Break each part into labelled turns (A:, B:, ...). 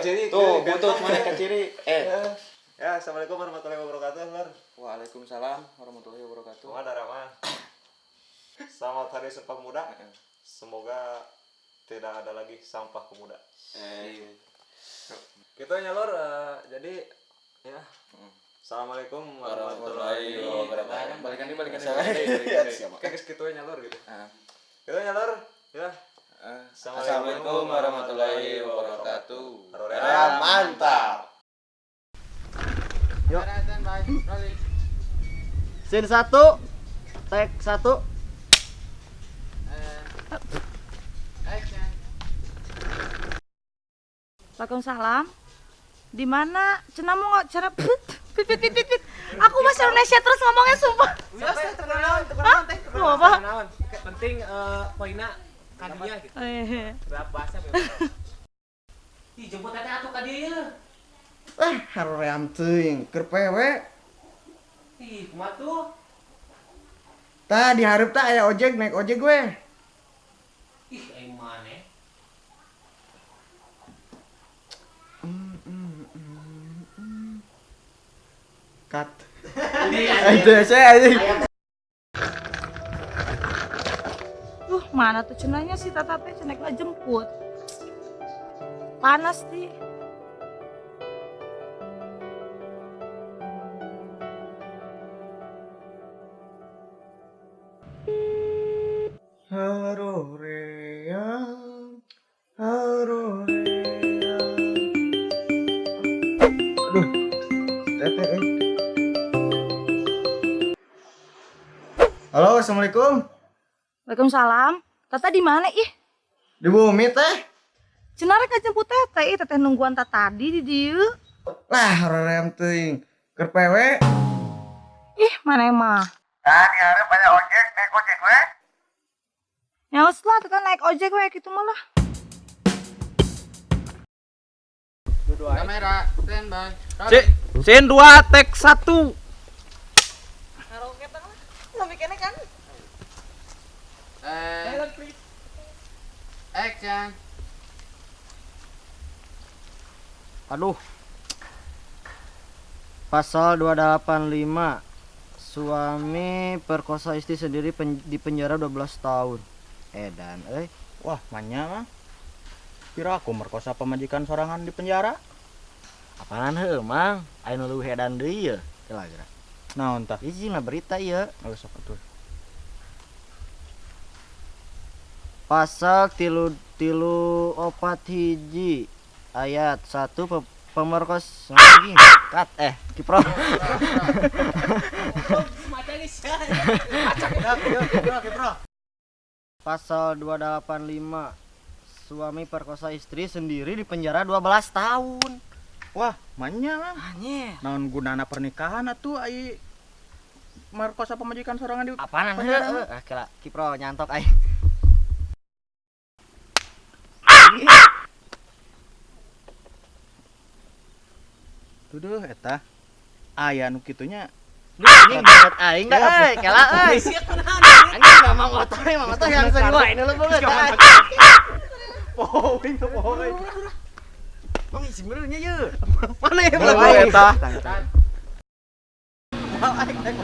A: Kaciri.
B: Tuh, butut mana kaciri. Eh.
A: Ya, assalamualaikum warahmatullahi wabarakatuh, Lur.
B: Waalaikumsalam warahmatullahi wabarakatuh.
A: Semoga darama. Selamat Hari Sumpah Pemuda. Semoga tidak ada lagi sampah pemuda.
B: Eh.
A: Kita nyalur jadi ya. Assalamualaikum
B: Warahmatullahi wabarakatuh.
C: Balikan nih, balikan
B: Iya,
C: nih.
B: siapa?
A: Kayak gitu nyalur gitu.
B: Ah.
A: Kita nyalur ya.
B: Assalamualaikum warahmatullahi wabarakatuh.
A: Rorean.
B: Mantap.
D: Yuk. Scene 1, take 1.
E: Waalaikumsalam. Di mana? Cenah mau nggak cara pit pit pit pit pit. Aku bahasa Indonesia terus ngomongnya sumpah. Hah? Lu apa?
C: Penting poinna ka dia gitu.
E: Eh.
C: Berapa bahasa bebas. Ih, jemput teteh atuh ka dieu.
D: Eh, haroream teuing keur PW.
C: Ih, kumaha tuh?
D: Tah dihareup tah aya ojek, naik ojek we.
C: Ih, aing maneh.
D: Cut. Itu saya anjing.
E: Mana tuh cenahnya si Tata teh cenah lah jemput. Panas di.
D: Haroream, haroream. Aduh, teteh. Eh. Halo, assalamualaikum.
E: Waalaikumsalam. Tata di mana ih?
D: Di bumi teh.
E: Cenah rek jemput teteh, ih teteh nungguan tata tadi di dieu.
D: Lah, haroream teuing keur PW.
E: Ih, mana emang?
D: Tah dihareup aya ojek, naik ojek we.
E: Ya wes lah, teteh naik ojek we gitu malah.
F: Kamera, standby.
C: Scene 2 take 1.
E: Karaoke teh lah. Sampai kan.
F: Action.
D: Aduh. Pasal 285. Suami perkosa istri sendiri di penjara 12 tahun. Edan euy.
G: Wah, manya mah. Kira aku merkosa pamajikan sorangan di penjara.
D: Apaan heuh, Mang? Aya nu leuwih edan deui ye. Kela geura.
G: Naon tah?
D: Hiji mah berita ieu.
G: Oh, sok atuh.
D: Pasal 341 ayat 1 pemerkos lagi. Cut kipro. Pasal 285 suami perkosa istri sendiri di penjara 12 tahun.
G: Wah, manya mah.
D: Anjir.
G: Naon gunana pernikahan atuh ai merkosa pamajikan sorangan di
D: Apaanan
G: penjara
D: heuh?
G: mah?
D: Ah kela kipro nyantok aing.
G: Tuh deuh eta. Aya nu kitunya.
D: Anjing banget aing dah euy, kela euy. Anjing Mamang Otoy, Mamang Otoy yang sering wae nu banget.
G: Poho tuh poho.
D: Mang isi benernya ye.
G: Mana ya
D: Boleh,
G: eta?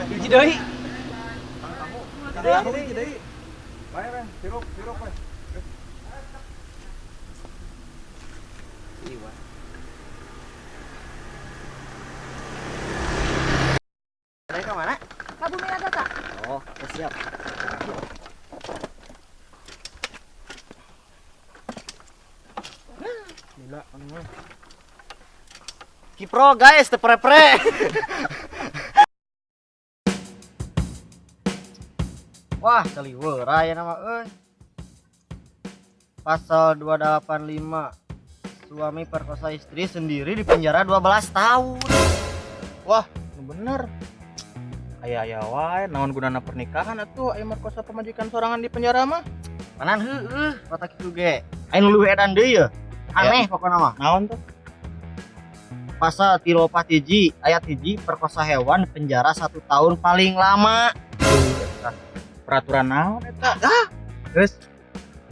C: Hiji deui.
A: Bae, Bang. Sirup, sirup, Bang.
D: Dari ke mana?
E: Ka bumi Tata.
D: Oh, siap.
G: Gila, anu.
D: Kipro guys, tepre-pre. Wah, kaliweur aya nama euy. Pasal 285 suami perkosa istri sendiri di penjara 12 tahun.
G: Wah, nu bener. Aya-aya wae naon gunana pernikahan atuh aya merkosa pamajikan sorangan di penjara mah.
D: Manan heueuh, kota kitu ge. Aya nu leuwih edan deui ye. Aneh pokona mah.
G: Naon tuh?
D: Pasal 34 ayat 1 perkosa hewan di penjara 1 tahun paling lama.
G: Peraturan naon eta? Ah. Geus.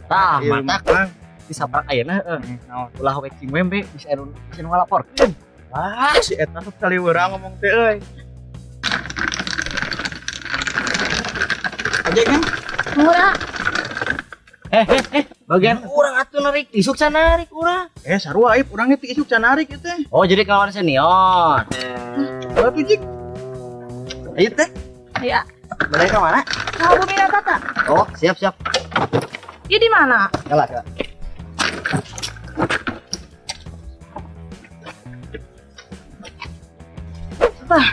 D: Tah,
G: Ieu
D: matak
G: mah.
D: Di saprak ayeuna heueuh.
G: Naon?
D: Ulah we cing wembe bisa anu bisa nu ngalaporkeun.
G: Wah, si eta sok saliweurang ngomong teh euy. Aja kan?
E: Murah.
D: Bagian urang atuh narik isuk can narik urang.
G: Eh, sarua aib urang ge ti isuk can narik ieu teh.
D: Oh, jadi kawan senior.
G: Atuh jik.
D: Ayo teh.
E: Iya.
D: Balik ke mana?
E: Nah, bumi Tata.
D: Oh, siap siap.
E: Iya di mana?
D: Kala, kala.
E: Tah.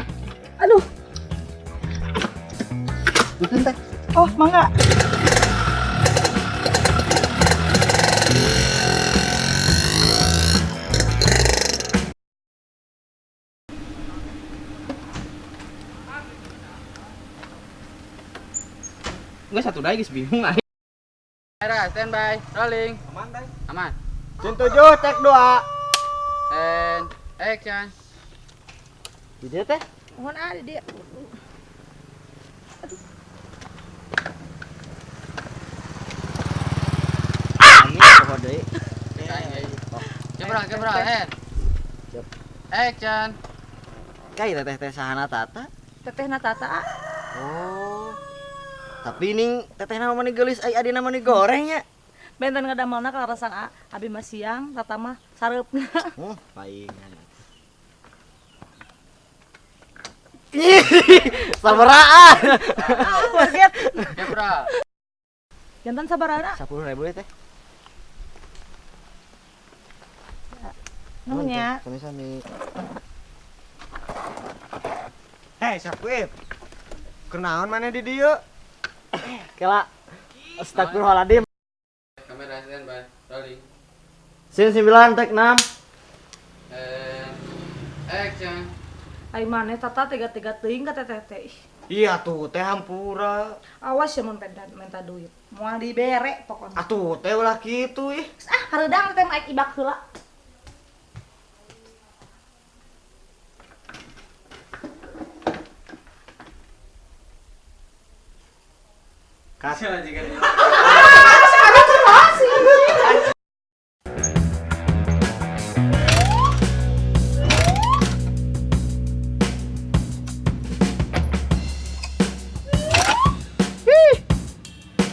E: Aduh.
D: Punten teh.
E: Oh, mangga.
C: Enggak satu deui geus bingung aing.
B: Kamera standby, rolling.
A: Aman deh.
B: Aman.
D: Scene 7 take 2.
B: And action.
D: Di dieu teh.
E: Mohon ah di dia.
D: Ini poho deui.
B: Kamera, kamera, and
D: Siap.
B: action.
D: Kai teteh teh sahana Tata?
E: Tetehna Tata. Ah.
D: Oh. Tapi ning tetehna mah mani geulis ai adina mani gorengnya.
E: Benten ngadamelna kaleresan a. Abi mah siang, Tata mah sareupna.
D: Paingan. Sabaraan.
E: Kaget.
B: Kamera.
E: Jantan sabaraha?
D: 10.000 teh.
E: Nuhun ya.
D: Sami-sami.
F: Hei, Sakuib. Kenaon mana di dieu?
D: Kela. Astagfirullahaladzim.
B: Kamera standby, rolling.
D: Scene 9 take 6.
B: And action.
E: Ai maneh Tata tega-tega teuing ka teteh teh. Ih,
F: Iya tuh teh hampura.
E: Awas ya mun menta duit. Moal dibere pokona.
F: Atuh teh ulah kitu ih.
E: Ah, hareudang teh mah aik ibak heula.
F: Kasih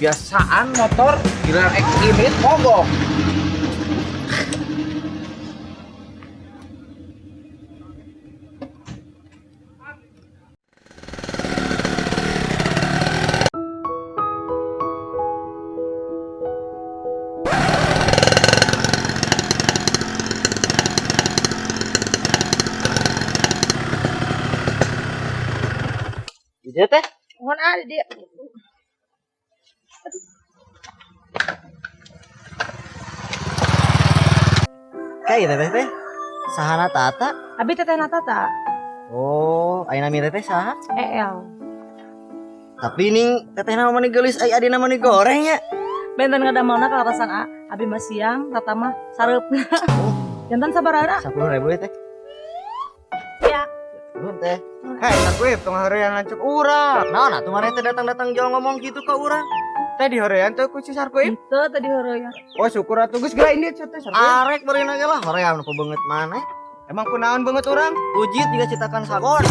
G: Biasaan motor giliran X ini mogok.
D: Di dieu teh.
E: Mohon ah di dia.
D: Kai teteh teh. Sahana Tata?
E: Abi tetehna Tata.
D: Oh, ayeuna mi teteh saha?
E: EL.
D: Tapi ning tetehna mah mani geulis ai adina mani gorengnya.
E: Benten ngadamelna kaleresan a. Abi mah siang, Tata mah sareupna. Jantan sabaraha?
D: 10.000 teh.
E: Ya.
D: Nuhun teh.
F: Hei, Sakuib, tong horean lanceuk urang.
D: Naon atuh maneh teh datang-datang jauh ngomong gitu ka urang?
F: Teh di horean teh ku si Sarkuib.
E: Henteu tadi heureuyang.
F: Oh, syukur atuh geus geura indit teh Sarkuib.
D: Arek meureun ge lah hoream nu beungeut maneh.
F: Emang kunaon beungeut urang?
D: Ujit juga citakan sagon.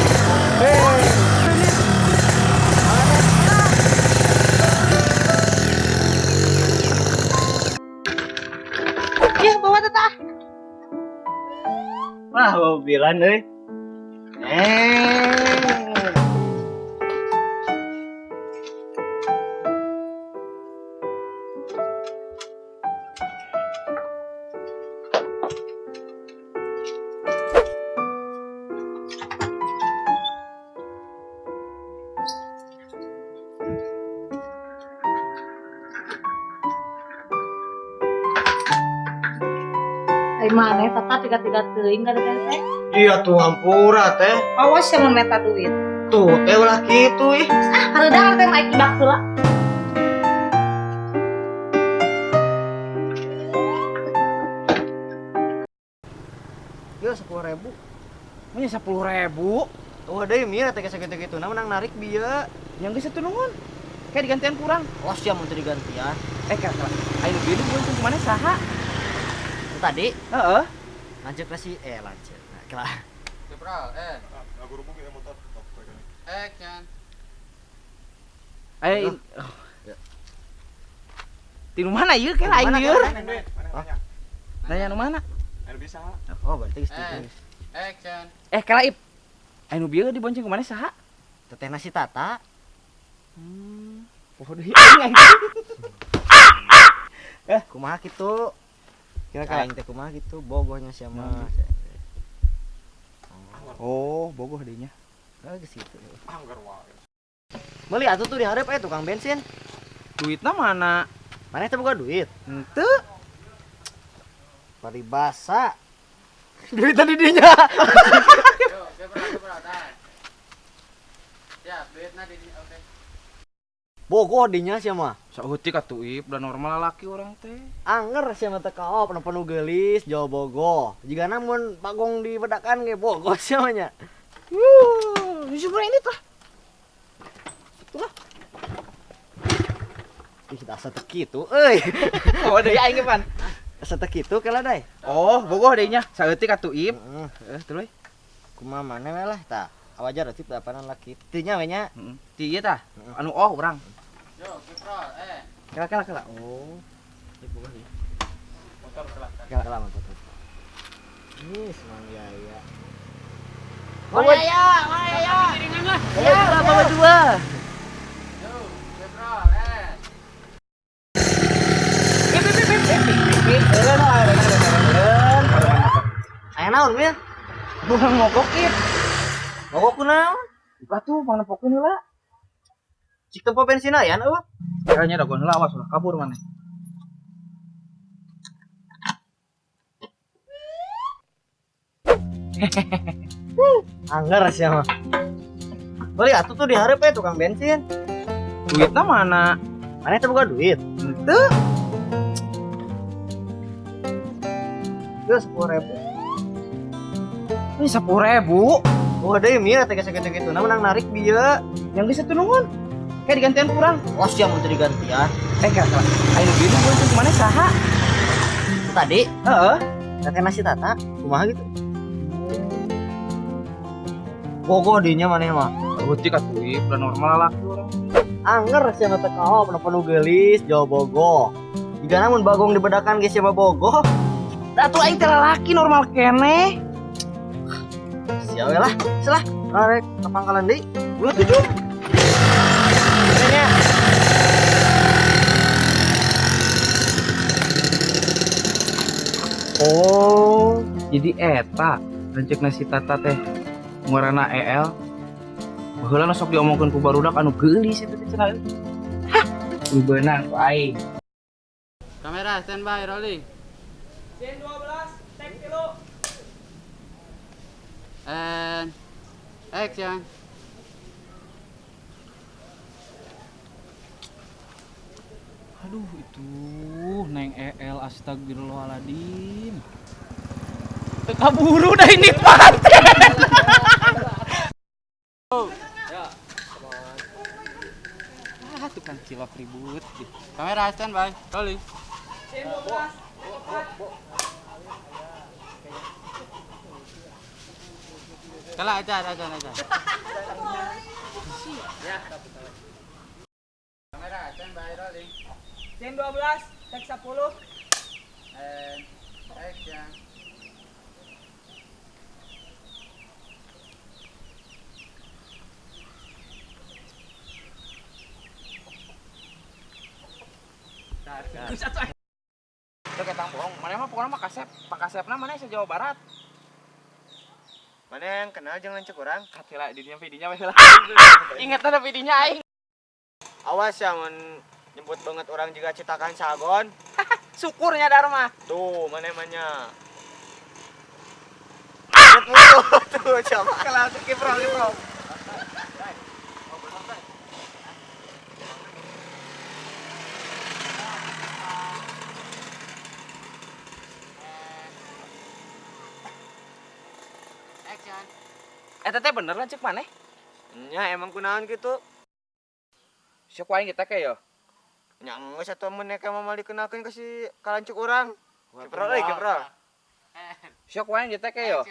E: Yeuh, bawa Tata.
D: Wah, mobilan euy.
E: Ai maneh Tata tega-tega teuing ka teteh teh.
F: Iya tuh hampura teh.
E: Awas ya mun menta duit.
F: Tuh teh ulah kitu ih.
E: Ah, hareudang teh mah aik ibak heula.
D: Yo 10.000.
G: Punya 10.000.
D: Oh, deui mira teh sakitu-kitu na menang narik bieu.
G: Yang geus atuh nuhun. Kayak digantian kurang.
D: Oh, siap mun teu digantian.
G: Eh, kira kira. Ayo bieu untung kemana saha?
D: Tadi?
C: Heeh.
D: Lanjut si lanjut. Nah, kelah.
B: Jebral, Action.
C: Ayo. Di mana ieu ke aing lieur? Nanya nu mana?
A: Anu bisa.
D: Oh, berarti geus tidur.
B: Action.
C: Kala Ip. Anu bieu dibonceng ku maneh saha?
D: Teteh nasi Tata.
C: Poho deui aing.
D: Kumaha kitu?
C: Kira-kira
D: Aing teh kumaha kitu bogohnya sia mah.
C: Oh, bogoh deui nya.
D: Oh, geus kitu.
A: Angger wae.
D: Meuli atuh tuh di hareup aya tukang bensin.
C: Duitna mana?
D: Maneh teh boga duit?
C: Henteu.
D: Paribasa. Duit tadi dinya.
B: Yo, jebral, tahan. Siap, duitna di oke.
D: Bogoh dinya sia mah.
C: Saeutik atuh Ip, da normal lalaki urang teh.
D: Anger sia mah teh kaop nu penuh geulis jauh bogoh. Jigana mun bagong dibedakan ge bogoh sia mah nya.
C: Wuh, syukur ini tuh. Itulah.
D: Ih, dasar teh kitu euy.
C: Oh, deui aing ge pan.
D: Asa teh kitu kela dai.
C: Oh, bogoh deui nya. Saeutik atuh Ip.
D: Heeh.
C: Heeh, tuluy.
D: Kumaha maneh we lah tah. Awajar atuh dapanan laki. Teu nya we nya.
C: Heeh. Ti ieu tah. Anu oh urang.
B: Yo, jebral,
C: Kela kela kela. Oh. Ieu bogoh deui.
B: Motor kela.
D: Kela mantap. Ih, Mang Yaya.
E: Mang Yaya, Mang Yaya.
B: Piringan lah.
D: Ya, bawa dua.
B: Yo, jebral,
D: Aya naon, Mil?
C: Bukan mogok Ip.
D: Mogok kunaon?
C: Atuh mana pokeun heula.
D: Cik tempo bensin aya eueuh.
C: Kayaknya dagoan heula awas ulah kabur maneh.
D: Angger sia mah. Beli atuh tuh di hareup aya tukang bensin.
C: Duitna mana?
D: Maneh teh boga duit?
C: Henteu.
D: Geus 10.000.
C: Ini 10.000.
D: Oh, deui mie teh geus kitu na menang narik bieu.
C: Yang geus atuh nuhun. Kayak digantian kurang.
D: Oh, sia mun teu digantian.
C: Kela kela. Ayo bieu dibonceng ku maneh saha?
D: Tadi,
C: Heeh.
D: teteh nasi Tata, kumaha gitu? Bogoh dinya maneh mah.
C: Saeutik atuh Ip, da normal lalaki urang.
D: Anger sia mah teh kaop nu penuh geulis jauh bogoh. Jigana mun bagong dibedakan ge sia mah bogoh.
C: Da atuh aing teh lalaki normal keneh.
D: Sia we lah, salah. Rek ka pangkalan deui.
C: Ulah tujuh.
D: Nya.
C: Oh, jadi eta lanceuk nasi Tata teh ngaranna EL. Baheula nu sok diomongkeun ku barudak anu geulis itu teh cenah. Hah, kudu beunang ku aing.
B: Kamera standby rolling.
C: Scene 12, take tilu.
B: And action.
C: Aduh, itu Neng EL astagfirullahaladzim. Teu kaburu dah ini panten. Ah, tukang cilok ribut.
B: Kamera standby rolling.
C: Scene 12,
B: Kela aja, aja, aja. Kamera standby rolling.
C: Scene 12, take 10.
B: And action.
C: Geus atuh. Teu ketang bohong, maneh mah pokona mah kasep. Pakasepna maneh sa Jawa Barat.
F: Mana yang kenal jeung lanceuk urang?
C: Katila dinya vidinya we lah. Ingat ada vidinya aing.
F: Awas ya mun nyebut banget orang juga citakan sagon.
C: Syukurnya Dharma.
F: Tuh, mana emangnya. Tuh, siapa?
C: Kalau kiprol kiprol.
B: Action.
C: Eta teh bener lanceuk maneh?
F: Nya emang kunaon gitu.
C: Sok aing kita ke yo.
F: Nya geus atuh mun nek mah dikenalkeun ke si kalancuk urang. Keprol euy, keprol.
C: Sok wae di teke yo.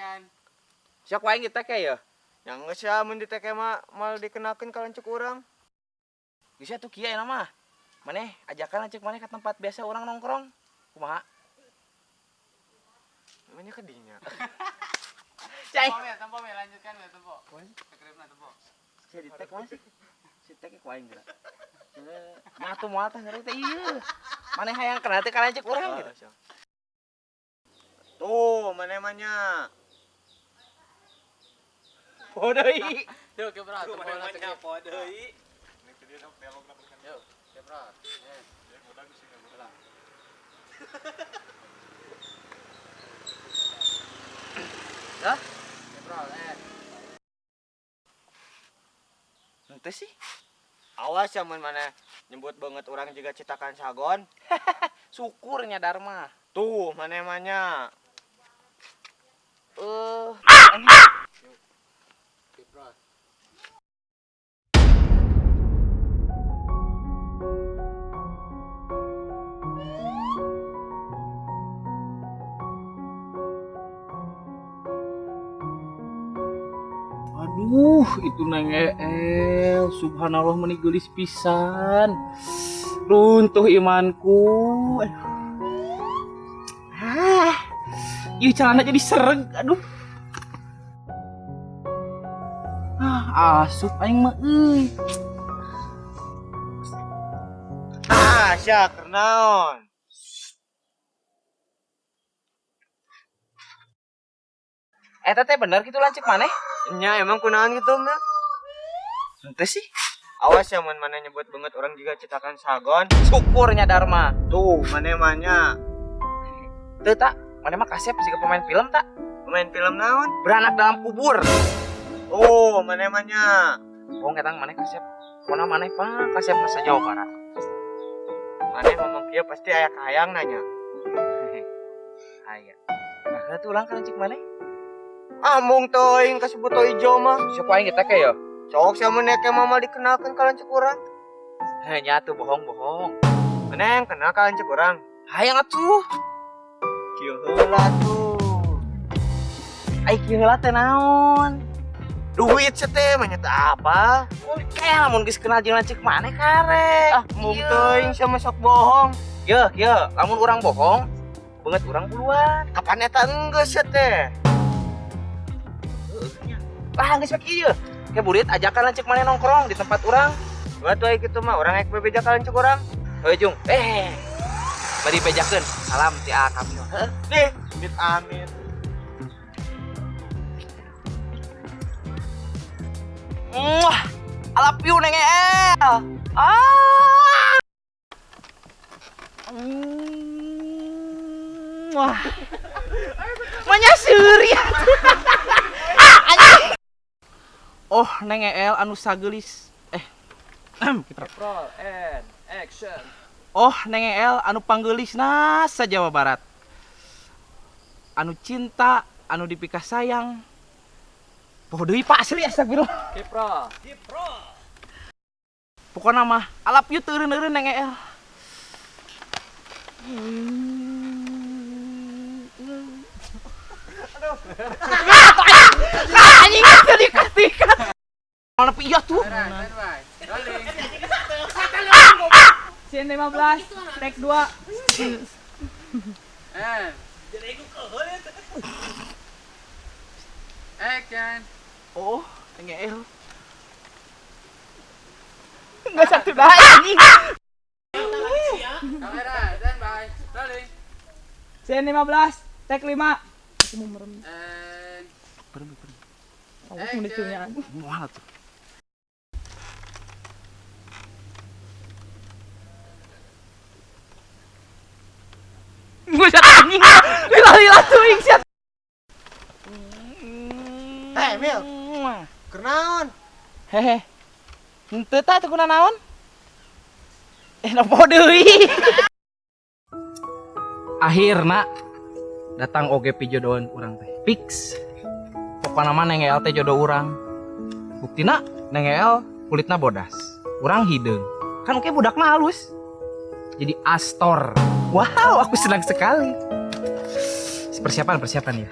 C: Sok wae di teke yo.
F: Yang geus ya mun di teke mah moal dikenakeun ka lanceuk urang.
C: Geus atuh kieu ayeuna mah. Maneh ajakan lanceuk maneh ka tempat biasa urang nongkrong. Kumaha?
F: Namanya ka dinya.
C: Cai.
B: Tempo me, lanjutkan we tempo. Skripna tempo.
C: Sia di tek mah sih. Si tek ku aing geura. Nah atuh moal teh ngeri teh ieu. Maneh hayang kenal teh ka lanceuk urang gitu.
F: Tuh, maneh mah nya.
C: Poho deui.
B: Yuk, keprol, tempo lah skrip.
G: Poho deui.
B: Yuk, keprol.
C: Hah?
B: Keprol,
C: Henteu sih.
F: Awas ya mun maneh nyebut banget urang juga citakan sagon.
C: Syukur nya Dharma.
F: Tuh, maneh mah nya.
B: Keprol.
C: Aduh, itu Neng El, subhanallah meni geulis pisan. Runtuh imanku. Aduh. Ah. Ieu celana jadi sereg, aduh. Ah, asup aing mah euy.
F: Ah, sia keur naon?
C: Eta teh bener kitu lanceuk maneh?
F: Nya emang kunaon gitu mah?
C: Henteu sih.
F: Awas ya mun maneh nyebut banget urang juga citakan sagon.
C: Syukurnya Dharma.
F: Tuh, maneh mah nya.
C: Teu tak, maneh mah kasep siga pemain film tak?
F: Pemain film naon?
C: Beranak dalam kubur.
F: Oh, maneh mah nya.
C: Bohong eta maneh kasep. Pokona maneh pak kasep masa Jawa Barat.
F: Maneh ngomong kieu pasti aya kahayang nanya.
C: Aya. Nah, tuh ulang ka lanceuk maneh.
F: Amung teuing ka si buto ijo mah.
C: Sok aing kita ke yo.
F: Cok sia mun eke mah moal dikenalkeun ka lanceuk urang.
C: Heh, nya tuh bohong-bohong.
F: Maneh yang kenal ka lanceuk urang.
C: Hayang atuh.
F: Kieu heula tuh.
C: Ai kieu heula teh naon?
F: Duit sia teh mah nya teh apa?
C: Oke, lamun geus kenal jeung lanceuk maneh karek.
F: Ah, mung teuing sia mah sok bohong.
C: Yeuh, yeuh, lamun urang bohong, beungeut urang buluan.
F: Kapan eta enggeus sia teh?
C: Lah geus we kieu. Ke burit ajakan lanceuk maneh nongkrong di tempat urang.
F: Dua tuh kitu mah urang ek bebeja ka lanceuk urang.
C: Heuh Jung. Bari bejakeun. Salam ti A Kamil. Heuh.
F: Nih, amit amit.
C: Muah. I love you Neng El. Ah. Wah. Manya seuri. Ah, oh, Neng El anu sageulis. Kita.
B: Roll and action.
C: Oh, Neng El anu panggeulisna sa Jawa Barat. Anu cinta, anu dipikasayang. Poho deui Pak asli astagfirullah.
B: Kiprol.
C: Pokona mah alap yeuh teu eureun-eureun Neng El. Aduh. Anjing teu dikat-ikat. Mana iya tuh.
B: Rolling.
E: Scene 15, take 2.
B: And action.
C: Oh, Neng El. Enggak satu dah anjing.
B: Kamera, standby. Rolling.
E: Scene 15, take 5. Aku mau merem.
B: And
E: Awas mau dicunyaan.
C: Mual tuh. Buset anjing. Lila-lila tuing siat.
D: Eh, Mil. Keur naon?
C: Hehe. Henteu tah teu kuna naon? Nopo deui. Akhirna datang oge pijodohan urang teh. Fix. Pokona mah Neng El teh jodoh urang. Buktina Neng El kulitna bodas. Urang hideung. Kan oke budakna halus. Jadi Astor. Wow, aku senang sekali. Persiapan, persiapan ya.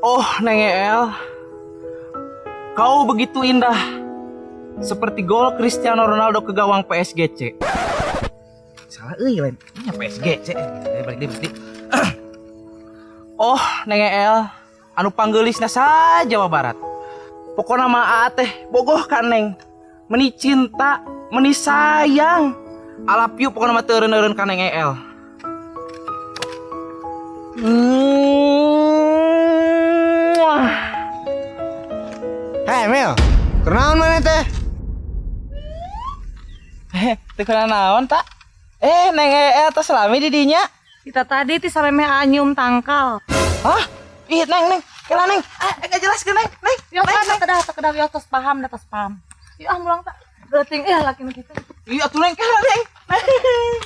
C: Oh, Neng El. Kau begitu indah. Seperti gol Cristiano Ronaldo ke gawang PSGC. Salah euy lain. Ini PSGC. Eh, balik deui, balik deui. Oh, Neng El. Anu panggeulisna sa Jawa Barat. Pokokna mah Aa teh bogoh ka Neng. Meni cinta, meni sayang. I love you pokokna mah teu eureun-eureun ka Neng El. Muah.
D: Hei Mil, kunaon maneh teh?
C: Eh, teu naon tak? Eh, Neng El tos lami di dinya.
E: Kita tadi ti sampe meh nyium tangkal.
C: Hah? Ih, Neng, Neng. Kela Neng. Ah, enggak jelas ke Neng. Neng.
E: Ya kan, tak kedah, tak kedah, ya tos paham, dah tos paham. Yuk ah mulang tak. Geuting eh laki nu kitu.
C: Iya atuh Neng, kela Neng. Neng.